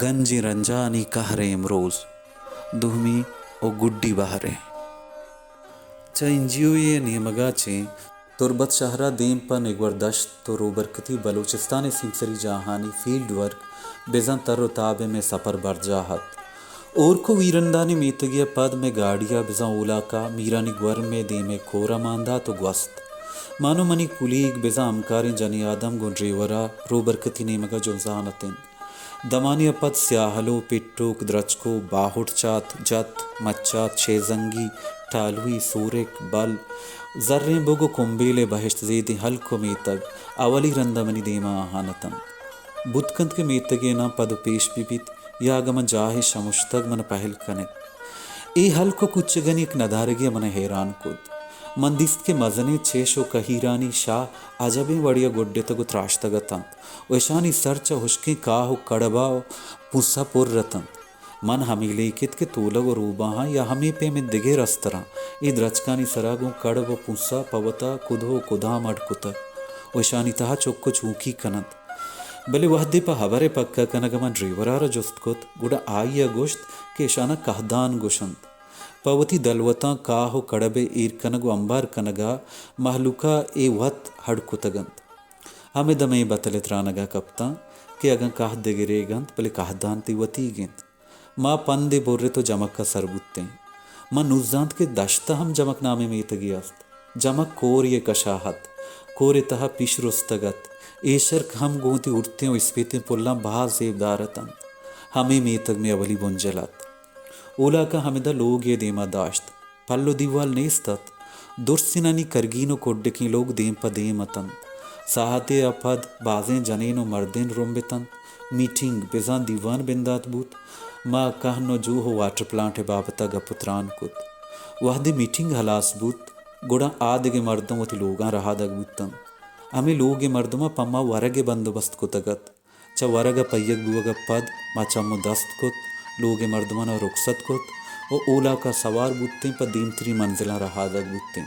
گنجیں رنجانی قہر ءَ امروز، دومی ءُ گڈی بہر ءَ۔ چہ این جی او ءِ نیمگ ءَ چہ تربت شہر ءَ دیم پہ نگور دشت ءُ روبرکتی بلوچستان ءِ سیمسری جاہانی فیلڈ ورک بزاں تر ءُ تاب ءَ مئے سپر برجاہ اَت۔ ہورک ءُ ویرندانی میتگے ءَ پد مئے گاڑی ءَ بزاں اولاک ءَ میرانی گورمے دیم ءَ کور ءَ مان دات ءُ گوست۔ من ءُ منی کلیگ بزاں ہمکاریں جنیں آدم گوں ڈریور ءَ روبرکتی نیمگ ءَ جنزان اِت ایں۔ دمانے ءَ پد سیاہلو، پٹوک، درچکو، باہوٹ چات، جت، مچات، شیزنگی، ٹالوی، سورک، بل، زریں بگ ءُ کمبیل ءِ بہشت زیدیں ہلک ءُ میتگ اولی رند ءَ منی دیم ءَ آہان اِت اَنت۔ بوت کنت کہ میتگ ءِ نام پد ءُ پیش بہ بیت یا اگاں من جاہے شمشتگ من ءَ پہل کن اِت۔ اے ہلک ءُ کوچگانی یک ندارگے ءَ من ءَ ہیران کت۔ من دیست کہ مزنیں چش ءُ کہیرانی شاہ عجبیں وڑے ءَ گڈتگ ءُ تراشتگ اِت اَنت ءُ اشانی سر چہ ہشکیں کاہ ءُ کڑب ءَ پونس ءَ پر اِت اَنت۔ من ہمے لیکت کہ تولگ ءُ روباہاں یا ہمے پیمیں دگہ رستراں اے درچکانی سرا گوں کڑب ءُ پونس ءَ پہ وتا کدو ءُ کدام اڈ کتگ ءُ اشانی تہا چک ءُ چونکی کن اَنت۔ بلے وہدے پہ ہبر ءِ پکا کنگ ءَ من ڈریور ءَ را جست کت، گڑا آئی ءَ گوشت کہ اشاناں کہدان گوش اَنت۔ پہ وتی دلوتاں کاہ ءُ کڑب ءِ ایر کنگ ءُ امبار کنگ ءَ مہلوک ءَ اے وت ہڈ کتگ اَنت۔ ہمے دم ءَ بتل ءِ ترانگ ءَ کپتاں کہ اگاں کاہ دگریگ اَنت، بلے کاہدان تئی وتیگ اِنت۔ ما پندے برت ءُ جمک ءَ سر بوتیں۔ من نوں زانت کہ دشت ءَ ہم جمک نامیں میتگے است۔ جمک کورے ءِ کش ءَ اَت۔ کور ءِ تہا پیش رستگ اَت۔ ایشرک ہم گوں وتی ہورتیں ءُ اسپیتیں پلاں باز زیبدار اِت اَنت۔ ہمے میتگ مئے اولی بنجل اَت۔ اولاک ءَ ہمدا لوگے ءِ دیم ءَ داشت۔ پل ءُ دیوال نیست اَت۔ درسینانی کرگین ءُ کڈکیں لوگ دیم پہ دیم اِت اَنت۔ ساہتے ءَ پد بازیں جنین ءُ مردین رمب اِت اَنت۔ میٹنگ بزاں دیوان بندات بوت۔ ما کہن ءُ جوہ ءُ واٹر پلانٹ ءِ بابت ءَ گپ ءُ تران کت۔ وہدے میٹنگ ہلاس بوت، گڑا آ دگہ مردم وتی لوگاں رہادگ بوت اَنت۔ ہمے لوگ ءِ مردماں پہ ما ورگ ءِ بندوبست کتگ اَت۔ چہ ورگ ءَ پہیگ بوگ ءَ پد ما چم ءُ دست کت، لوگ ءِ مردماں رخصت کت ءُ اولاک ءَ سوار بوتیں، پہ دیمتری منزلاں رہادگ بوتیں۔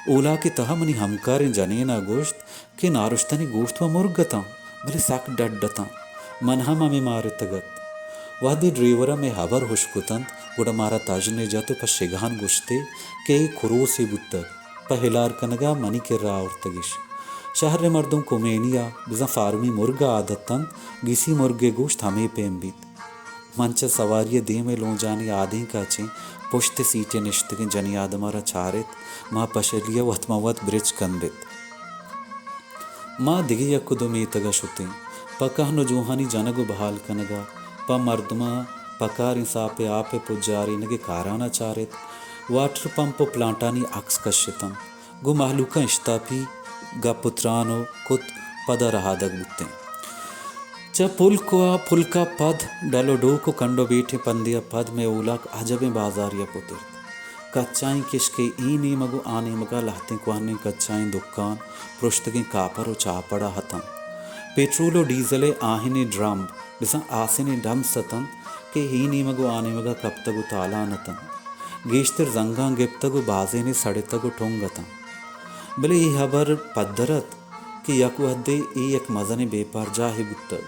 اولاک ءِ تہا منی ہمکاریں جنین ءَ گوشت کہ نارشتانی گوشت ءُ مرگ اِت اَنت، بلے سک ڈڈ اِت اَنت۔ من ہم ہمے مارتگ اَت۔ وہدے ڈریور ءَ مئے ہبر ہشک کت اَنت، گڑا مارا تژنے جت ءُ پہ شگان گوشت ئے کہ اے کروسے بوتگ۔ پہ ہلار کنگ ءَ منی کرا آورتگ اِش۔ شہر ءِ مردم کمینی ءَ بزاں فارمی مرگ ءَ عادت اَنت، گسی مرگ ءِ گوشت ہمے پیم بیت۔ من چہ سواری ءِ دیم ءَ لونجانی آدینک ءَ چہ پشت ءِ سیٹ ءَ نشتگیں جنی آدم ءَ را چارت، ما پشلی ءَ وت ماں وت برچ کندت۔ ما دگہ یک ءُ دو میتگ ءَ شتیں۔ پہ کہن ءُ جوہانی جنگ ءُ بحال کنگ ءَ، پہ مردماں پکاریں ساپ ءِ آپ ءِ پجارینگ ءِ کاران ءَ چارت۔ واٹر پمپ ءُ پلانٹانی عکس کشتاں۔ گوں مہلوکاں اشتاپی گپ ءُ تران ءُ کت، پدا رہادگ بوتیں۔ چہ پلک ءُ آ پلک ءَ پد ڈل ءُ ڈوک ءُ کنڈ ءُ بیٹیں پندے ءَ پد مئے اولاک عجبیں بازارے ءَ پترت۔ کچائیں کشک ءِ اے نیمگ ءُ آ نیمگ ءَ لہتیں کوہنیں کچائیں دکان، پرشتگیں کاپر ءُ چاپڑ ءَ اتاں۔ پٹرول ءُ ڈیزل ءِ آہنیں ڈرم، بزاں آسنیں ڈمس اتنت کہ اے نیمگ ءُ آ نیمگ ءَ کپتگ ءُ تالان اتنت۔ گیشتر زنگاں گپتگ ءُ بازینے سڑتگ ءُ ٹنگ اتنت۔ بلے اے ہبر پدر ات کہ یک وہدے اے یک مزنیں بیپار جاہے بوتگ۔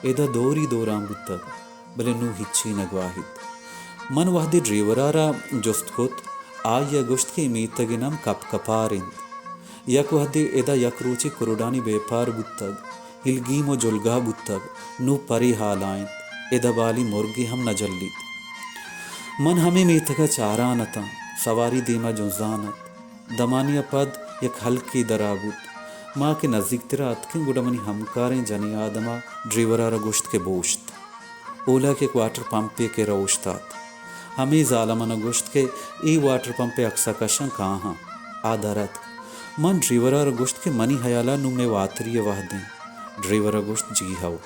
ادا دوری دوران بوتگ۔ بلے نوں ہچی نہ گواہیت۔ من وہدے ڈریور ءَ را جست کت، آئی ءَ گوشت کہ اے میتگ ءِ نام کپ کپار اِنت۔ یک وہدے ادا یک روچے کروڈانی بیپار بوتگ، ہلگیم ءُ جلگہ بوتگ، نوں پرے ہال ءَ اِنت، ادا بالی مرگے ہم نہ جلیت۔ من ہمے میتگ ءَ چاران اتاں، سواری دیم ءَ جنزان ات۔ دمانے ءَ پد یک ہلکے درا بوت۔ ما کہ نزیکتر ءَ اتکیں، گڑا منی ہمکاریں جنیں آدم ءَ ڈریور ءَ را گوشت کہ بوشت۔ اولاک یک واٹر پمپے ءِ کرا اوشتات۔ ہمے زال ءَ من ءَ گوشت کہ اے واٹر پمپ ءِ عکس ءَ کشاں کاہاں۔ آ در اتک۔ من ڈریور ءَ را گوشت کہ منی ہیال ءَ نوں مئے واتری ءِ وہد اِنت۔ ڈریور ءَ گوشت، جی ہئو۔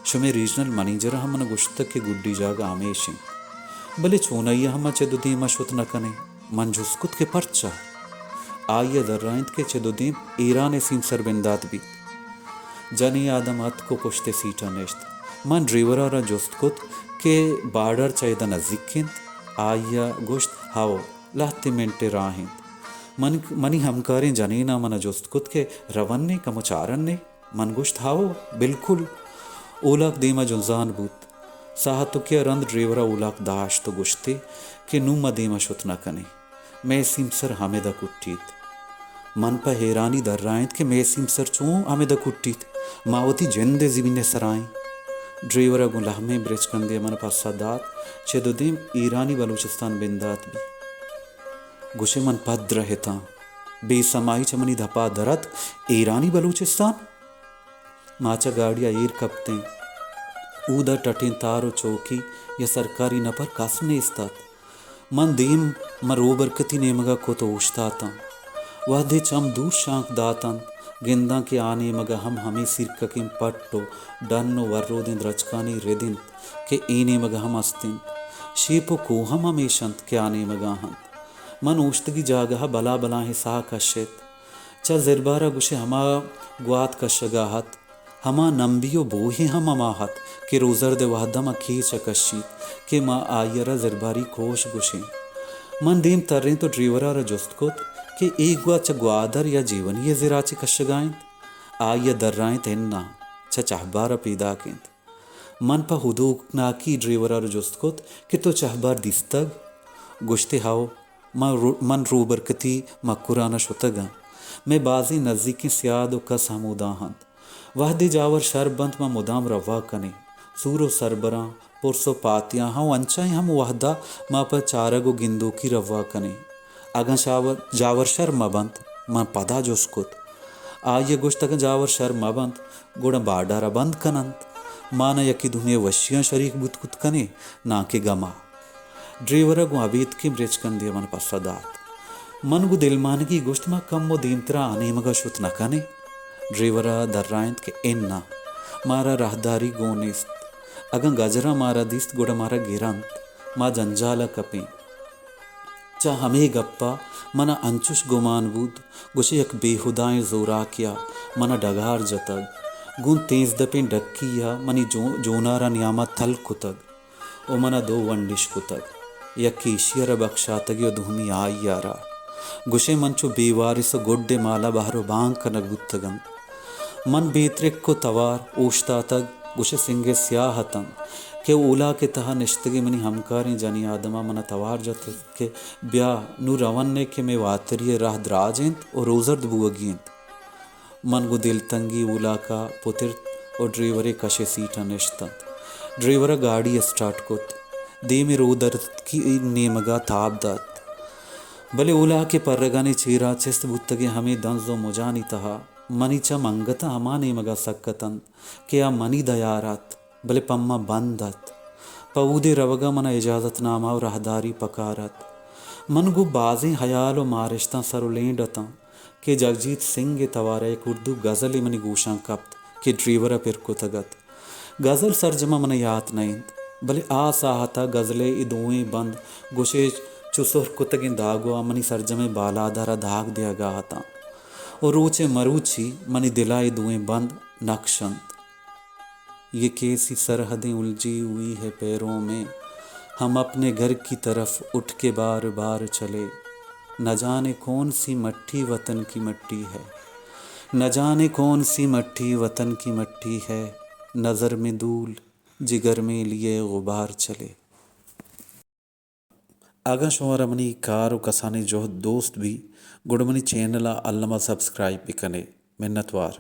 شمئے ریجنل منیجر ءَ ہم من ءَ گوشتگ کہ گڈی جاگہ ہمیش اِنت۔ بلے چونائی ءَ ہم ما چد ءُ دیم ءَ شت نہ کنیں۔ من جست کت کہ پرچا؟ آئی ءَ درائینت کہ چد ءُ دیم ایران ءِ سیمسر بندات بیت۔ جنیں آدم اتک ءُ پشت ءِ سیٹ ءَ نشت۔ من ڈریور ءَ را جست کت کہ بارڈر چہ ادا نزیک اِنت؟ آئی ءَ گوشت، ہئو، لہتے منٹ ءِ راہ اِنت۔ من، منی ہمکاریں جنین ءَ من ءَ جست کت کہ رون ئے، کمو چارن ئے؟ من گوشت، ہئو، بلکل۔ اولاک دیم ءَ جنزان بوت۔ ساہتکے ءَ رند ڈریور ءَ اولاک داشت ءُ گوشت ئے کہ نوں ما دیم ءَ شت نہ کنیں۔ مئے سیمسر ہمد ءَ کٹیت۔ من پہ ہیرانی درائینت کہ مئے سیمسر چوں ہمد ءَ کٹیت؟ ما وتی جند ءِ زمین ءِ سرا ایں۔ ڈریور ءَ گوں لہمیں برچکندے ءَ من ءَ پسہ دات، چد ءُ دیم ایرانی بلوچستان بندات بی۔ گوشئے من پد درہتاں۔ بے سمائی چہ منی دپ ءَ در اتک، ایرانی بلوچستان؟ ما چہ گاڑی ءَ ایر کپتیں۔ اود ءَ ٹٹیں تار ءُ چوکی یا سرکاری نپر کس نیست ات۔ من دیم ماں روبرکتی نیمگ ءَ کت ءُ اوشتاتاں۔ وہدے چم دور شانک داتنت، گنداں کہ آ نیمگ ءَ ہم ہمے سیرککیں پٹ ءُ ڈن ءُ ورودیں درچکانی رد انت کہ اے نیمگ ءَ ہم است انت۔ شیپ ءُ کوہ ہم ہمیش انت کہ آ نیمگ ءَ انت۔ من اوشتگی جاگہ ءَ بلا بلاہیں ساہ کشت۔ چہ زربار ءَ گوشئے ہما گوات کشگ ءَ ات، ہما نمبی ءُ بوہے ہم ہما ات کہ روزرد ءِ وہد ءَ ما کیچ ءَ کشیت کہ ما آئی ءَ را زرباری کوش گوشیں۔ من دیم ترینت ءُ ڈریور ءَ را جست کت کہ اے گوات چہ گوادر یا جیونی ءِ زر ءَ چہ کشگ ءَ انت؟ آئی ءَ درائینت، اناں، چہ چہبار ءَ پیداک انت۔ من پہ ہدوکناکی ڈریور ءَ را جست کت کہ تو چہبار دیستگ؟ گوشت ئے ہئو، من رو-، من روبرکتی مکران ءَ شتگ آں۔ مئے بازیں نزیکیں سیاد ءُ کس ہمودا انت۔ وہدے جاور شر بنت، ما مدام روا کنیں۔ سور ءُ سربراں، پرس ءُ پاتیاہاں ءُ انچائیں ہم وہدا ما پہ چارگ ءُ گندوکی روا کنیں۔ اگاں شاور-، جاور شر مہ بنت، من پدا جست کت۔ آئی ءَ گوشت، اگاں جاور شر مہ بنت، گڑا بارڈر ءَ بند کن انت۔ ما نہ یکے دومی ءِ وشیاں شریک بوت کت کنیں، ناں کہ گم ءَ۔ ڈریور ءَ گوں ابیتکیں برچکندے ءَ من پسہ دات۔ من گوں دلمانگی گوشت، ما کمو دیمترا آ نیمگ ءَ شت نہ کنیں؟ ڈریور ءَ درائینت کہ اناں، مارا راہداری گون نیست۔ اگاں گجراں مارا دیست، گڑا مارا گرنت، ما جنجال ءَ کپیں۔ چہ ہمے گپ ءَ من ءَ انچش گمان بوت، گوشئے یک بے ہدائیں زوراکے ءَ من ءَ ڈگار جتگ، گوں تیزدپیں ڈکی ءَ منی جو-، جونار ءِ نیام ءَ تل کتگ ءُ من ءَ دو ونڈش کتگ، یکے ایشی ءَ را بکشاتگ ئے ءُ دومی آئی ءَ را۔ گوشئے من چو بے وارث ءُ گڈ ءِ مال ءَ بہر ءُ بانگ کنگ بوتگ آں۔ من بے ترک ءُ توار اوشتاتگ، گوشئے سنگ ءِ سیاہ اتنت کہ اولاک ءِ تہا نشتگیں منی ہمکاریں جنی آدم ءَ من ءَ توار جت کہ بیا، نوں رون ئے کہ مئے واتری ءِ راہ دراج انت ءُ روزرد بوگی انت۔ من گوں دلتنگی اولاک ءَ پترت ءُ ڈریور ءِ کش ءِ سیٹ ءَ نشتنت۔ ڈریور ءَ گاڑی اسٹارٹ کت۔ دیم ءَ رودرکی نیمگ ءَ تاب دات۔ بلے اولاک ءِ پرگانی چیرا چست بوتگیں ہمے دنز ءُ مجانی تہا منی چم انگت ءَ ہما نیمگ ءَ سک اتنت کہ آ منی دیار ات، بلے پہ من بند ات۔ پہ اودے روگ ءَ من ءَ اجازت نامہ ءُ راہداری پکار ات۔ من گوں بازیں ہیال ءُ مارشتاں سر ءُ لینڈ اتاں کہ جگجیت سنگھ ءِ توار ءَ یک اردو گزلے منی گوشاں کپت کہ ڈریور ءَ پر کتگ ات۔ گزل سرجم ءَ من ءَ یات نہ انت، بلے آ ساہت ءَ گزل ءِ اے دوئیں بند گوشئے چو سہر کتگیں داگواہ منی سرجمیں بالاد ءَ را داگ دیگ ءَ اتاں ءُ روچ ءِ مروچی منی دل ءَ اے دوئیں بند نکش انت۔ یہ کیسی سرحدیں الجھی ہوئی ہے پیروں میں، ہم اپنے گھر کی طرف اٹھ کے بار بار چلے، نہ جانے کون سی مٹی وطن کی مٹی ہے، نہ جانے کون سی مٹی وطن کی مٹی ہے، نظر میں دھول، جگر میں لیے غبار چلے۔ اگاں شمارا منی کار ءُ کسانیں جہد دوست بی، گڑا منی چینل ءَ الم ءَ سبسکرائب بکنے۔ منتوار۔